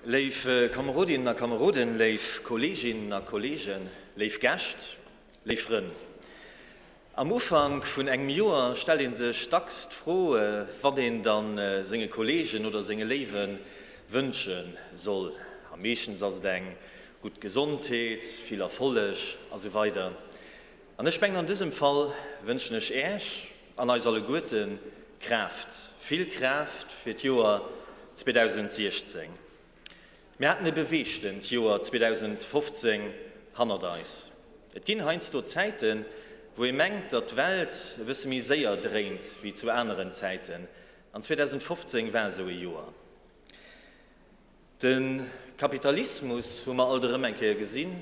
Léif Kamerodinnen a Kameroden, léif Kolleeginnen a Kolleegen, léif Gäscht, léif Frënn. Am Ufank vun engem Joer stellt ee sech dacks d'Fro, wat een dann senge Kolleegen oder senge Léiwe wënsche soll. A meeschtens ass et eng gutt Gesondheet, vill Erfolleg a sou weider. An ech mengen an dësem Fall wënschen ech Äech an eis alleguerte Kraaft, vill Kraaft fir d'Joer 2016. Mir haten e beweegtent Joer 2015 hannert eis. Et ginn heiansdo Zäiten, wou ee mengt, datt d'Welt e bësse méi séier dréint wéi zu aneren Zäiten, an 2015 war esou e Joer. De Kapitalismus, hu mer alt erëm eng Kéier gesinn,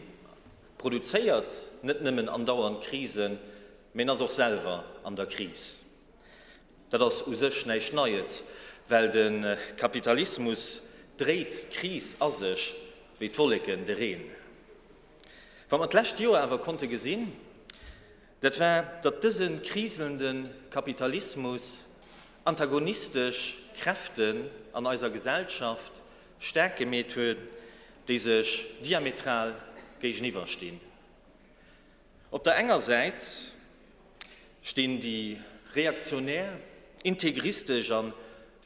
produzéiert net nëmmen andauernd Krisen, mee en ass och selwer an der Kris. Dat ass u sech näischt Neies, well de Kapitalismus dréit d'Kris a sech wéi d'Wolleken de Reen. Wat mer d'lescht Joer awer konnte gesinn, dat war, datt dëse kriselnde Kapitalismus antagonistesch Kräften an eiser Gesellschaft staark gemeet huet, déi sech diametral géigeniwwer stinn. Op der enger Säit stinn déi reaktionär, integristesch a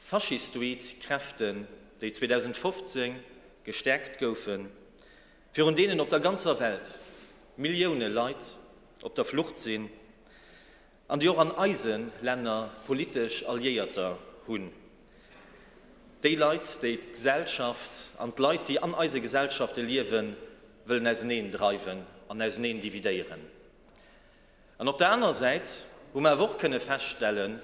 faschistoid Kräften, déi 2015 gestäerkt goufen, virun deenen op der ganzer Welt Millioune Leit op der Flucht sinn an déi och an eise Länner politesch Alliéierter hunn. Déi Leit, déi d'Gesellschaft an d'Leit, déi an eise Gesellschafte liewen, wëllen auseneen dreiwen an auseneen dividéieren. An op der anerer Säit hu mer awer och kënne feststellen,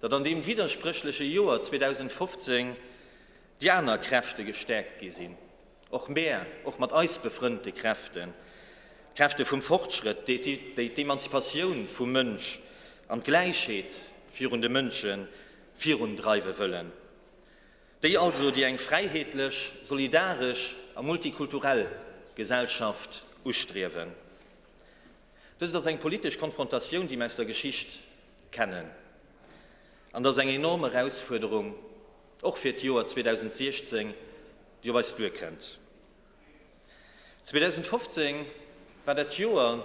datt an deem widderspréchleche Joer 2015 déi aner Kräfte gestäerkt gi sinn, och mär, och mat eis befrënnte Kräften, d'Kräfte vum Fortschrëtt, déi d'Emanzipatioun vum Mënsch an d'Gläichheet virun de Mënsche virundreiwe wëllen. Déi also, déi eng fräiheetlech, solidaresch a multikulturell Gesellschaft ustriewen. Dëst ass eng politesch Konfrontatioun, déi mir aus der Geschicht kennen. An et ass eng enorm Erausfuerderung, och fir d'Joer 2016, déi op eis duerkënnt. 2015 war dat Joer,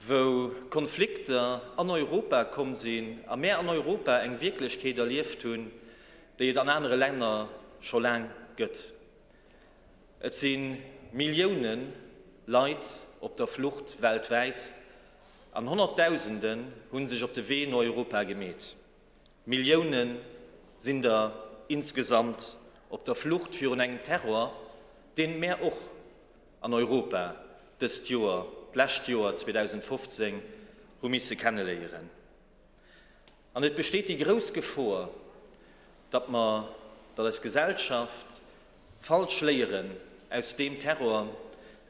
wou Konflikter an Europa komm sinn a mär an Europa eng Wierklechkeet erlieft hunn, déi et an anere Länner scho laang gëtt. Et si Millioune Leit op der Flucht weltwäit an Honnertdausenden hu sech op de Wee no Europa gemeet. Millioune sinn der insgesamt op der Flucht virun engem Terror, deen mär och an Europa dëst Joer, d'lescht Joer 2015, hu misse kenneléieren. An et besteet déi grouss Gefor, datt mer, datt eis Gesellschaft falsch Léieren aus deem Terror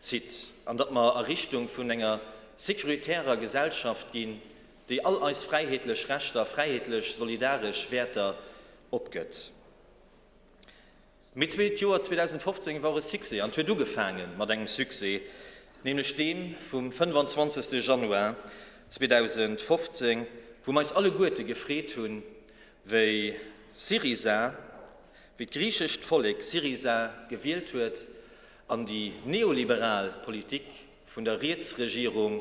zitt an datt mer a Richtung vun enger sécuritärer Gesellschaft ginn, déi all eis fräiheetlech Rechter, fräiheetlech, solidaresch Wäerter opgëtt. Mee d'Joer 2015 war och e Succès, an et huet ugefaange mat engem Succès, nämlech deem vum 25. Januar 2015, wou mer eis alleguerte gefreet hunn, wéi Syriza, wéi d'griichescht Vollek Syriza gewielt huet an déi neoliberal Politik vun der Rietsregierung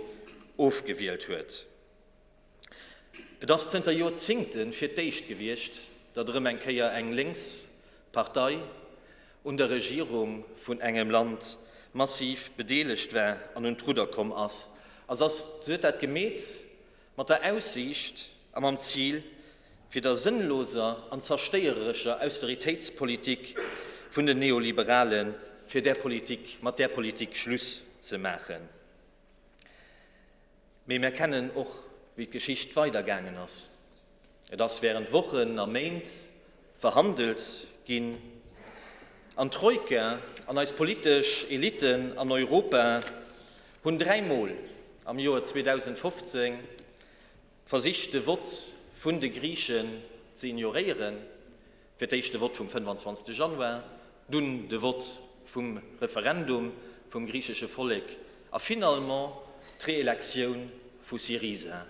ofgewielt huet. Et ass zënter Joerzingte fir d'éischt gewiescht, datt erëm eng Kéier eng lénks Partei un der Regierung vun engem Land massiv bedeelegt war an un d'Rudder komm ass. A se ass, se huet dat gemeet mat der Aussiicht a mam Zil, fir der sënnloser an zerstéiererescher Austeritéitspolitik vun den Neoliberalen, fir där Politik, mat där Politik Schluss ze maachen. Mee mär kennen och, wéi d'Geschicht weidergaangen ass. Et ass während Wochen a Méint verhandelt ginn, an d'Troika an eis politesch Eliten an Europa hunn dräimol am Joer 2015 versicht de Vott vun de Griichen ze ignoréieren, fir d'éischt de Vott vum 25. Januar, dunn de Vott vum Referendum vum griichesche Vollek a finalement d'Reelektioun vu Syriza.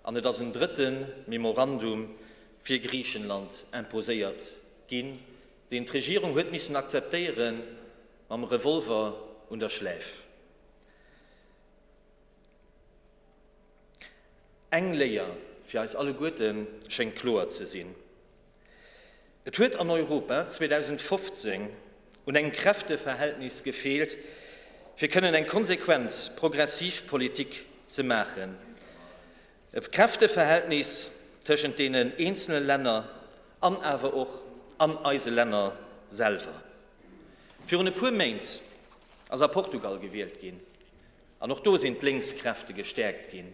An et ass en drëtte Memorandum fir Griichenland imposéiert ginn. deen d'Regierung huet missen akzeptéiere mam Revolver un der Schläif. Eng Léier fir eis alleguerte schéngt kloer ze sinn, Et huet an Europa 2015 un engem Kräfteverhältnis gefeelt, fir kënnen eng konsequent progressiv Politik ze maachen. E Kräfteverhältnis tëschent deenen eenzele Länner an awer och an eise Länner selwer. Virun e puer Méint ass a Portugal gewielt ginn an och do sinn d'Lénkskräfte gestäerkt ginn.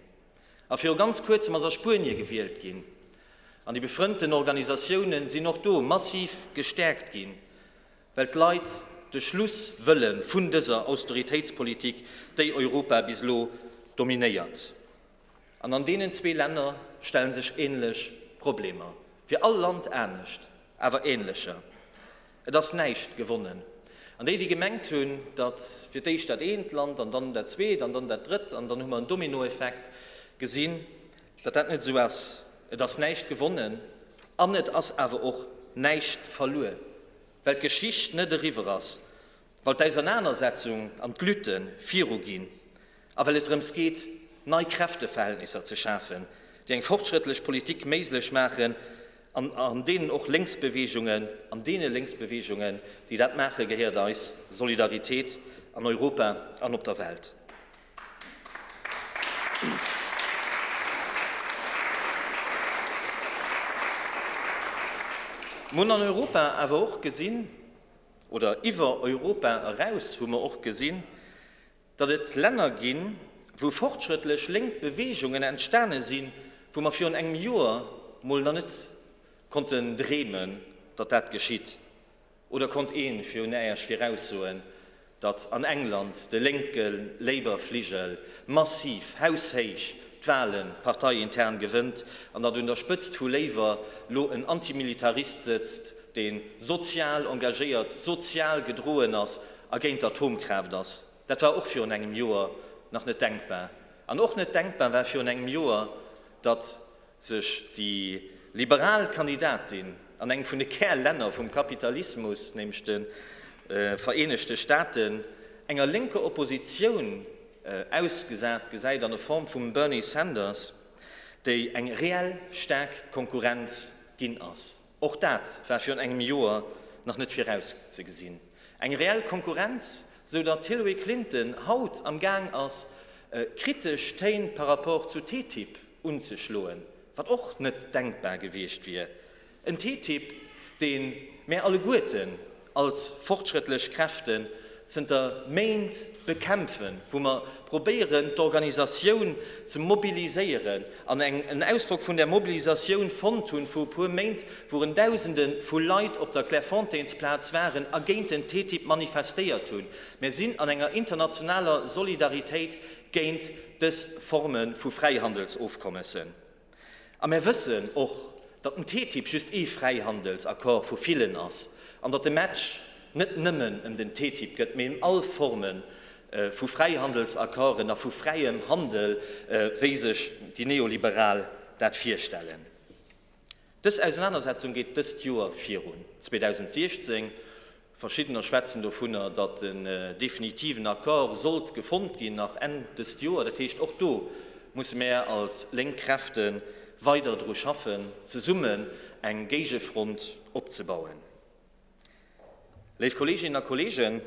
A viru ganz kuerzem ass a Spuenie gewielt ginn an déi befrënnten Organisatiounen sinn och do massiv gestäerkt ginn, well d'Leit de Schluss wëlle vun dëser Austeritéitspolitik, déi Europa bis elo dominéiert. An an deenen zwee Länner stelle sech ähnlech Problemer, fir all Land anescht, awer ähnlecher. Et ass näischt gewonnen. An déi, déi gemengt hunn, datt fir d'éischt dat eent Land an dann dat zweet an dann dat drëtt an dann hu mer en Dominoeffekt, gesinn, datt dat net esou ass. Et ass näischt gewonnen an et ass awer och näischt verluer, well d'Geschicht net eriwwer ass, well d'Ausernanersetzung an d'Lutte viruginn a well et drëms geet, nei Kräfteverhältnisser ze schafen, déi eng fortschrëttlech Politik méiglech maachen an an deenen och Lénksbeweegungen, an deene Lénksbeweegungen, déi dat maachen, gehéiert eis Solidaritéit an Europa an op der Welt. Mir hunn an Europa awer och gesinn, oder iwwer Europa eraus hu mer och gesinn, datt et Länner ginn, wou fortschrëttlech lénk Beweegungen entstane sinn, wou mer virun engem Joer mol nach net konnten dreemen, datt dat geschitt. Oder konnt ee virun Äerch viraussoen, datt an England de lénke Labour-Fligel massiv, haushéich d'Wale parteiintern gewënnt an datt un der Spëtzt vu Labour lo en Antimilitarist sëtzt, dee sozial engagéiert, sozial gedroen ass a géint d'Atomkraaft ass? Dat war och virun engem Joer nach net denkbar. An och net denkbar war virun engem Joer, datt sech déi liberal Kandidatin an engem vun de Kärlänner vum Kapitalismus, nämlech de Vereenegte Staaten, enger lénker Oppositioun ausgesat gesäit an der Form vum Bernie Sanders, déi eng reell staark Konkurrenz ginn ass. Och dat war virun engem Joer nach net virauszegesinn. Eng reell Konkurrenz, sou datt d'Hillary Clinton haut am Gaang ass, kritesch Téin par rapport zu TTIP unzeschloen, wat och net denkbar gewiescht wier. En TTIP, dee mär alleguerten als fortschrëttlech Kräften zënter Méint bekämpfen, wou mer probéieren d'Organisatioun ze mobiliséieren an eng en Ausdrock vun där Mobilisatioun fonnt hunn vu e puer Méint, wou en Dausende vu Leit op der Clairefontainesplaz waren a géint den TTIP manifestéiert hunn. Mär sinn an enger internationaler Solidaritéit géint dës Forme vu Fräihandelsofkommessen. A mär wëssen och, datt den TTIP just ee Fräihandelsaccord vu villen ass an datt de Match net nëmmen ëm den TTIP gëtt, mee ëm all Forme vu Fräihandelsaccorden a vu fräiem Handel, wéi sech déi Neoliberal dat virstellen. Dës Ausenanersetzung geet dëst Joer virun, 2016. Verschiddener schwätzen dovunner, datt en definitiven Accord sollt gefonnt ginn nach Enn dëst Joer. Dat heescht, och do musse mär als lénk Kräfte weider dru schaffen, zesummen eng Géigefront opzebauen. Léif Kolleeginnen a Kolleegen,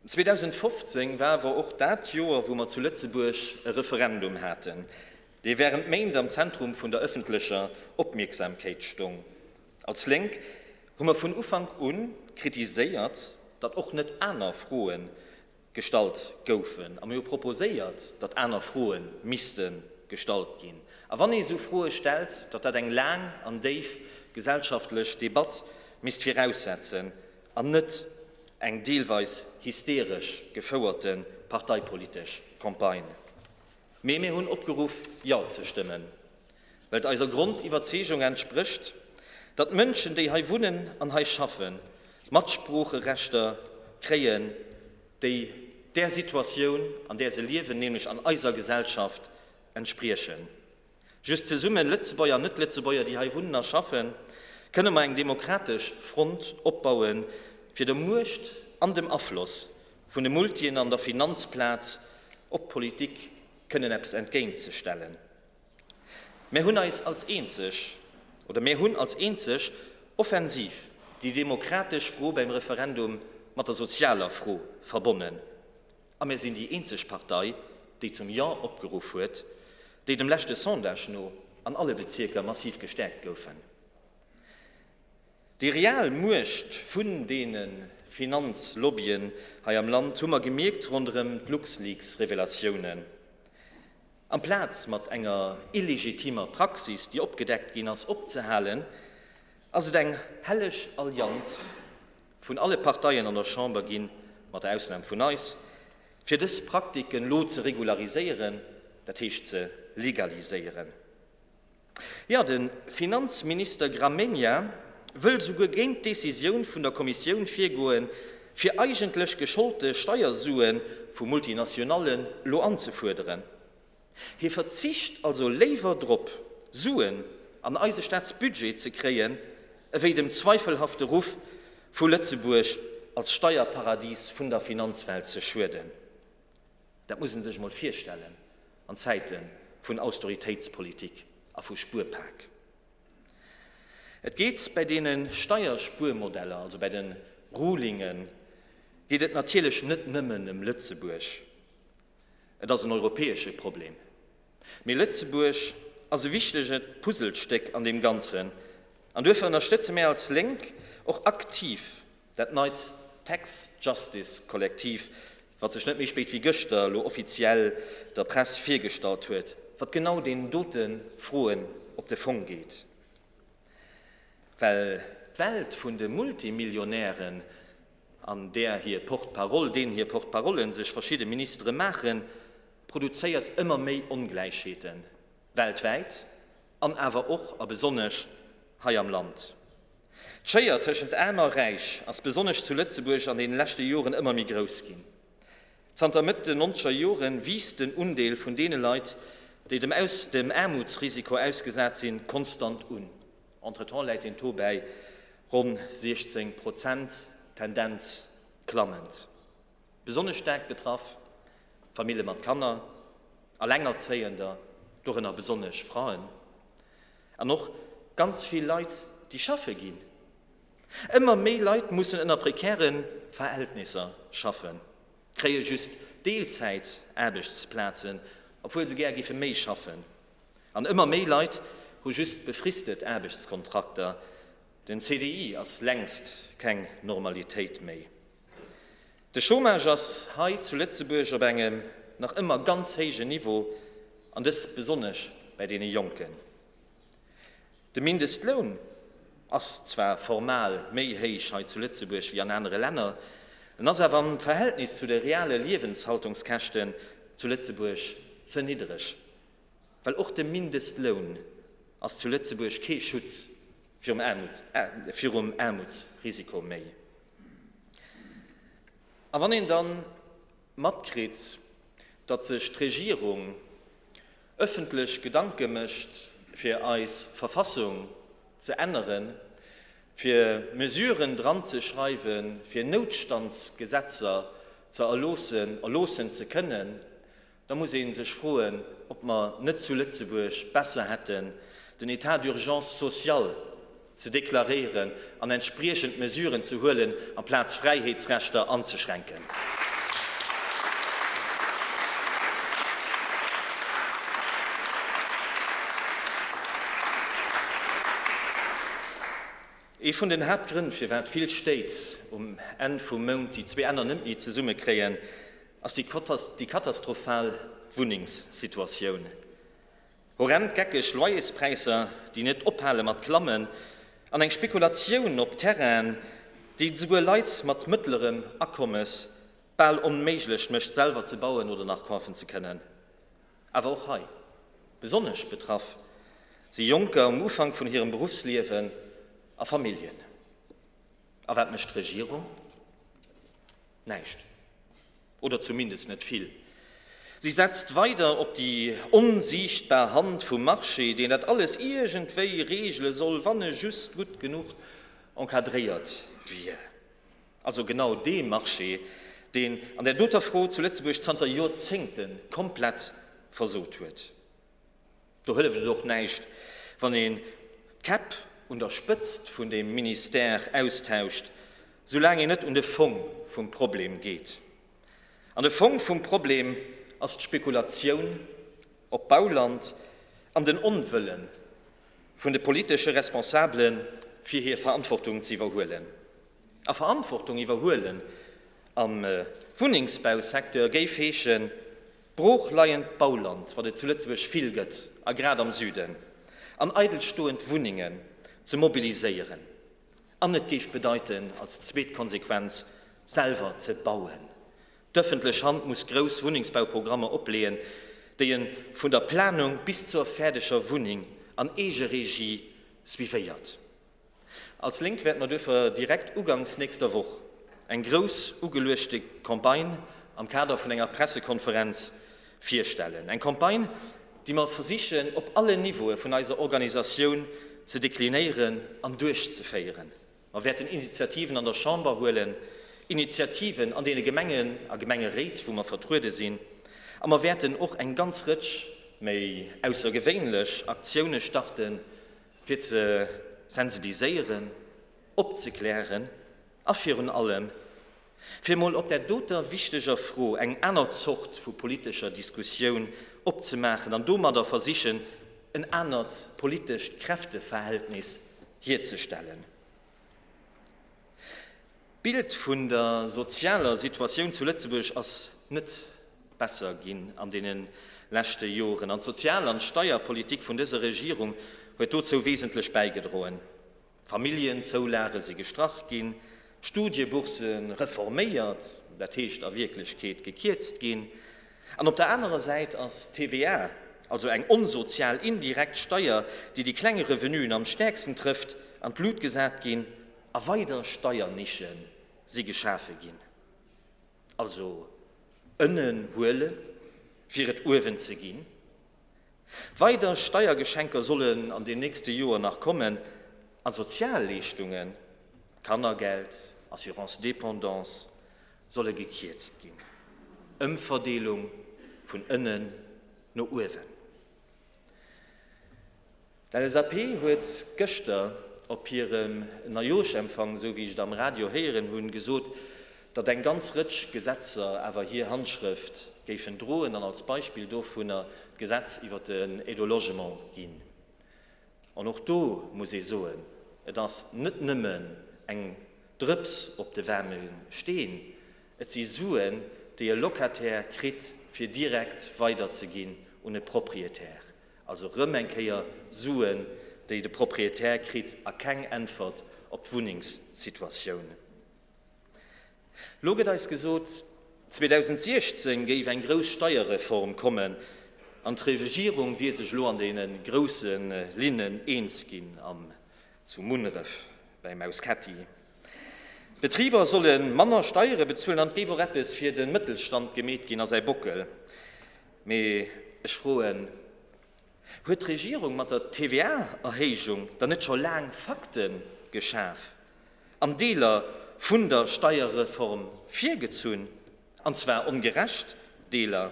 2015 war awer och dat Joer, wou mer zu Lëtzebuerg e Referendum haten, dee während Méint am Zentrum vun der ëffentlecher Opmierksamkeit stong. Als Lénk hu mer vun Ufank u kritiséiert, datt och net aner Froe gestallt goufen, a mir hu proposéiert, datt aner Froe misste gestallt ginn. A wann ee sou Froe stellt, datt dat eng laang an déif gesellschaftlech Debatt misst viraussetzen an net eng deelweis hysteresch gefouerte parteipolitesch Campagne. Mee mir hunn opgeruff, Jo ze stëmmen, well et eiser Grondiwwerzeegung entsprécht, datt d'Mënschen, déi hei wunnen an hei schaffen, Matsproocherechter kréien, déi där Situatioun, an där se liewen, nämlech an eiser Gesellschaft, entspriechen. Just zesummen, Lëtzebuerger an Net-Lëtzebuerger, déi hei wunnen a schaffen, Kënne mer eng demokratesch Front opbauen, fir der Muecht an dem Afloss vun de Multien an der Finanzplaz op d'Politik kënnen eppes entgéintzestellen. Mär hunn eis als eenzeg, oder mär hunn als eenzeg offensiv déi demokratesch Fro beim Referendum mat der sozialer Fro verbonnen. A mär sinn déi eenzeg Partei, déi zum Jo opgeruff huet, déi dem leschte Sondage no an alle Bezierker massiv gestäerkt goufen. Déi real Muecht vun deene Finanzlobbyen hei am Land hu mer gemierkt ronderëm d'LuxLeaks-Revelatiounen. Amplaz mat enger illegitimer Praxis, déi opgedeckt ginn ass, opzehalen, ass et eng helleg Allianz vun alle Parteien an der Chamber ginn, mat der Ausnam vun eis, fir dës Praktiken lo ze regulariséieren, dat heescht ze legaliséieren. Jo, de Finanzminister Gramegna wëll souguer géint d'Decisioun vun der Kommissioun virgoen, fir eigentlech gescholte Steiersue vu Multinationallen lo anzefuerderen. Hie verzicht also léiwer drop, Suen an eise Staatsbudget ze kréien, ewéi dem zweifelhafte Ruff vu Lëtzebuerg als Steierparadies vun der Finanzwelt ze schueden. Dat muss e sech emol virstellen an Zäite vun Austeritéitspolitik a vu Spuerpak. Et geet bäi deene Steierspuermodeller, also bäi de Rulingen, geet et natierlech net nëmmen ëm Lëtzebuerg. Et ass en europäesche Problem. Mee Lëtzebuerg ass e wichtege Puzzlestéck an deem Ganzen. An duerfir ënnerstëtze mär als Lénk och aktiv Dat neit Tax Justice Kollektiv, wat sech net méi spéit wéi gëschter elo offiziell der Press virgestallt huet, wat genau deenen dote Froen op de Fong geet. Well d'Welt vun de Multimillionären, an där hir Porte-parole, deenen hir Porte-parollen sech verschidde Ministere maachen, produzéiert ëmmer méi Ongläichheeten, weltwäit an awer och a besonnesch hei am Land. D'Schéier tëschent Aarm a Räich ass besonnesch zu Lëtzebuerg an deene leschte Joren ëmmer méi grouss ginn. Zanter Mëtt den nonzeger Jore wiisst den Undeel vun deene Leit, déi dem aus dem Aarmutsrisiko ausgesat sinn, konstant un. Entretemps läit den Taux bäi ronn 16 Prozent, Tendenz klammend. Besonnesch staark betraff, Famille mat Kanner, Allengerzéiender, dorënner besonnesch Fraen. An och ganz vill Leit, déi schaffe ginn. Ëmmer méi Leit mussen ënner prekäre Verhältnisser schaffen, kréie just Deelzäit-Aarbechtsplazen, obwuel se gär géife méi schaffen. An ëmmer méi Leit hu just befristet Aarbechtskontrakter. Den CDI ass längst keng Normalitéit méi. De Chômage ass hei zu Lëtzebuerg op engem nach ëmmer ganz héijen Niveau, an dëst besonnesch bäi deene Jonken. De Mindestloun ass zwar formal méi héich hei zu Lëtzebuerg wéi an anere Länner, en ass awer am Verhältnis zu de reale Liewenshaltungskäschten zu Lëtzebuerg ze niddereg. Well och de Mindestloun ass zu Lëtzebuerg kee Schutz virum Aarmutsrisiko méi. A wann een da matkritt, datt sech d'Regierung ëffentlech Gedanke mécht, fir eis Verfassung ze änneren, fir Mesuren dranzeschreiwen, fir Noutstandsgesetzer ze erloossen, erloossen ze kënnen, Da muss ee sech froen, ob mer net zu Lëtzebuerg besser hätten, den État d'urgence sociale ze deklaréieren an entspriechend Mesuren ze huelen, amplaz Fräiheetsrechter anzeschränken. Ee vun den Haaptgrënn, firwat vill Stéit um Enn vum Mount déi zwee Enner net méi zesummekréien, ass déi katastrophal Wunnengssituatioun. Horrend geckeg Loyerspräisser, déi net ophale mat klammen, an eng Spekulatioun op Terrainen, déi et esouguer Leit mat mëttlerem Akommes bal onméiglech mécht, selwer ze bauen oder nach kafen ze kënnen. Awer och hei, besonnesch betraff si Jonker um Ufank vun hirem Beruffsliewen a Familljen. A wat mécht d'Regierung? Näischt. Oder zumindest net vill. Si setzt weider op déi onsiichtbar Hand vum Marché, deen dat alles iergendwéi reegele soll, wann e just gutt genuch encadréiert wier. Also genau dee Marché, deen an där doter Fro zu Lëtzebuerg zanter Joerzéngte komplett versot huet. Do hëlleft et och näischt, wann een d'Käpp un der Spëtzt vun deem Ministère austauscht, soulaang een net un de Fong vum Problem geet. An de Fong vum Problem ass d'Spekulatioun op Bauland an den Onwëlle vun de politesche Responsabelen, fir hir Verantwortung ze iwwerhuelen. A Verantwortung iwwerhuelen am Wunnengsbausecteur géif heeschen, broochleiend Bauland, wat et zu Lëtzebuerg vill gëtt, a grad am Süden, an eidelstoend Wunnengen ze mobiliséieren. An et géif bedeiten, als zweet Konsequenz, selwer ze bauen. D'ëffentlech Hand muss grouss Wunnengsbauprogrammer opleeën, déi e vun der Planung bis zur fäerdeger Wunneng an Eegeregie suivéiert. Als Lénk wäerte mer duerfir direkt uganks nächster Woch eng grouss ugeluechte Campagne am Kader vun enger Pressekonferenz virstellen. Eng Campagne, déi mer versichen op allen Niveaue vun eiser Organisatioun ze deklinéieren an duerchzeféieren. Mer wäerten Initiativen an der Chamber huelen, Initiativen an deene Gemengen a Gemengeréit, wou mer vertruede sinn, a mer wäerten och eng ganz Rëtsch méi aussergewéinlech Aktioune starten, fir ze sensibiliséieren, opzeklären a virun allem, fir emol op där doter wichteger Fro eng aner Zort vu politescher Diskussioun opzemaachen an domadder versichen, en anert politescht Kräfteverhältnis hierzestellen. D'Bild vun der sozialer Situatioun zu Lëtzebuerg ass net besser ginn an deene leschte Joren, an d'Sozial an d'Steierpolitik vun dëser Regierung huet dozou wesentlech bäigedroen. Familljenzoulage si gestrach ginn, Studiebourse reforméiert, dat heescht a Wierklechkeet gekierzt ginn, an op der anerer Säit ass d'TVA, also eng onsozial indirekt Steier, déi déi klenge Revenuen am stäerksten trëfft, an d'Lut gesat ginn a weider Steiernische si geschafe ginn. Also ënnen huelen, fir et uewen ze ginn. Weider Steiergeschenker sollen an den nächste Joer nach kommen a Sozialleeschtungen, Kannergeld, Assurance dépendance, solle gekierzt ginn. Ëmverdeelung vun ënnen no uewen. D'LSAP huet gëschter op hirem Neijoerschempfang, esou wéi ech et am Radio héieren hunn, gesot, datt eng ganz Rëtsch Gesetzer awer hir Handschrëft géifen droen an als Beispill dovunner d'Gesetz iwwer den Aide au logement ginn. An och do muss ee soen, et ass net nëmmen eng Drëps op de waarme Steen, et si Suen, déi e Locataire kritt, fir direkt weiderzeginn un e Propriétaire. Also rëm eng Kéier Suen, déi de Propriétaire kritt a keng Äntwert op d'Wunnengssituatioun. Lo gëtt eis gesot, 2016 géif eng grouss Steierreform kommen an d'Regierung wier sech elo an deene grousse Linnen eens ginn am zu Munneref bäi Maus Kätti. D'Betriber solle manner Steiere bezuelen an et géif och eppes fir de Mëttelstand gemeet ginn a säi Bockel. Mee ech froen, Huet d'Regierung mat der TVA-Erhéijung dann net scho laang Fakte geschaf an Deeler vun der Steierreform virgezunn, an zwar ongerecht Deeler?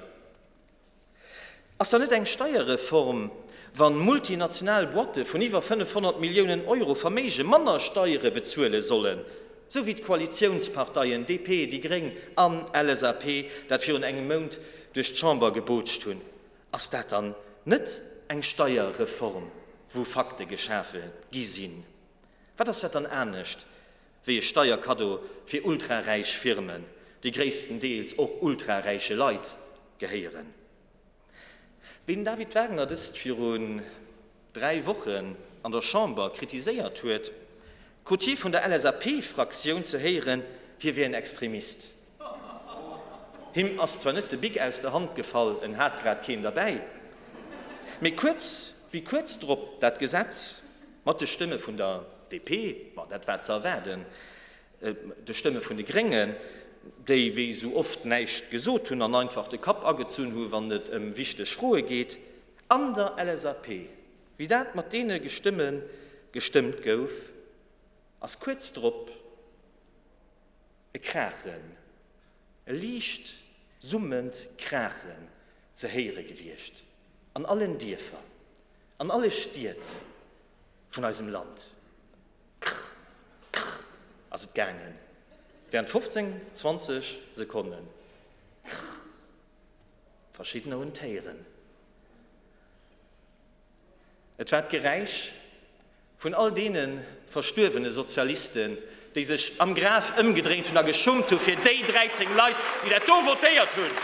Ass dann net eng Steierreform, wa multinational Boîte vun iwwer 500 Milliounen Euro Verméige manner Steiere bezuele sollen, sou wéi d'Koalitiounsparteien DP, déi gréng an LSAP dat virun engem Mount duerch d'Chamber gebootscht hunn? Ass dat dann net eng Steierreform, wou Fakte geschafe gi sinn? Wat ass dat dann anescht wéi e Steierkaddo fir ultraräich Firmen, déi gréisstendeels och ultraräiche Leit gehéieren? Wéi den David Wagner dëst virun 3 Wochen an der Chamber kritiséiert huet, krut hie vun der LSAP-Fraktioun ze héieren, hie wier en Extremist. Him ass zwar net de Bic aus der Hand gefall, en hat grad keen derbäi, mee kuerz wéi kuerz drop dat Gesetz mat de Stëmme vun der DP, ma dat war ze erwaarden, de Stëmme vun de Gréngen. déi wéi esou oft näischt gesot hunn an einfach de Kapp agezunn hu wann et ëm wichteg Froe geet, an der LSAP, wéi dat mat deene Gestëmme gestëmmt gouf, ass kuerz drop e Kraachen, e liicht summend Kraachen ze héiere gewiescht an allen Dierfer, an alle Stied vun eisem Land. Krr, krr ass et gaangen, während 15, 20 Sekonnen. Krr. Verschiddener hunn et héieren. Et war d'Geräisch vun all deene verstuerwene Sozialisten, déi sech am Graf ëmgedréint hunn a geschummt hu fir déi 13 Leit, déi dat do votéiert hunn.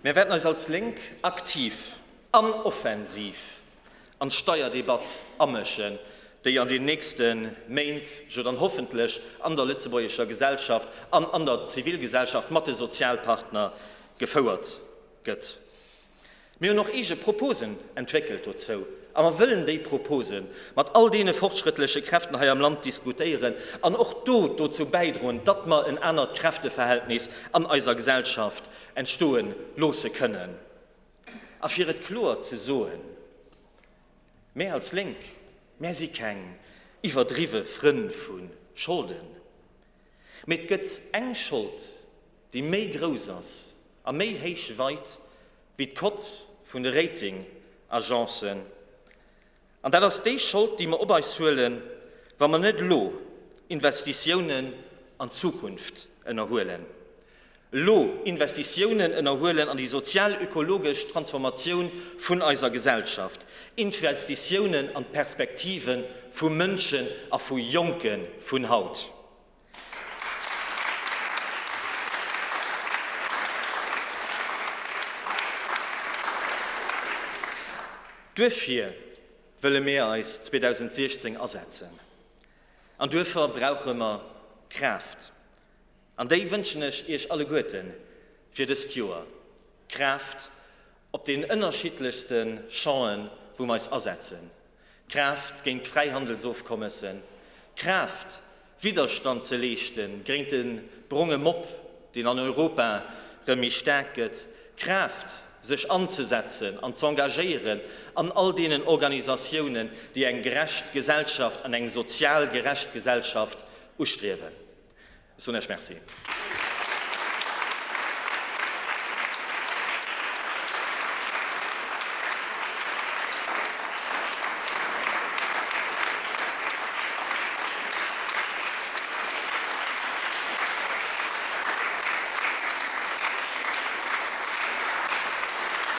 Mir wäerten eis als Lénk aktiv an offensiv an d'Steierdebatt amëschen, déi an den nächste Méint, jo dann hoffentlech an der lëtzebuergescher Gesellschaft an an der Zivilgesellschaft mat de Sozialpartner gefouert gëtt. Mir hunn och eege Proposen entwéckelt dozou a mer wëllen déi Propose mat all deene fortschrëttleche Kräften hei am Land diskutéieren an och do dozou bäidroen, datt mer en anert Kräfteverhältnis an eiser Gesellschaft entstoe loosse kënnen. A fir et kloer ze soen, Mär als Lénk, mär si keng iwwerdriwwe Frënn vu Scholden, mee et gëtt eng Schold, déi méi grouss ass a méi héich weit wéi d'Cote vun de Rating-Agencen, An dat ass déi Schold, déi mer op eis huelen, wa mer net elo Investitiounen an d'Zukunft ënnerhuelen, elo Investitiounen ënnerhuelen an déi sozial-ökologesch Transformatioun vun eiser Gesellschaft, Investitiounen an d'Perspektive vu Mënschen a vu Jonke vun haut. Duerfir wëlle mir eis 2016 asetzen. An duerfer brauche mer Kraaft. An déi wënschen ech Iech alleguerte fir dëst Joer, Kraaft op den ënnerschiddlechste Champen, wou mer eis asetzen. Kraaft géint d'Fräihandelsofkommessen, Kraaft, Widderstand ze leeschte géint de bronge Mob, deen an Europa rëm méi staark gëtt, Kraaft, sech anzesetzen an z'engagéieren an all deenen Organisatiounen, déi eng gerecht Gesellschaft an eng sozial gerecht Gesellschaft ustriewen. Ech soen Iech Merci.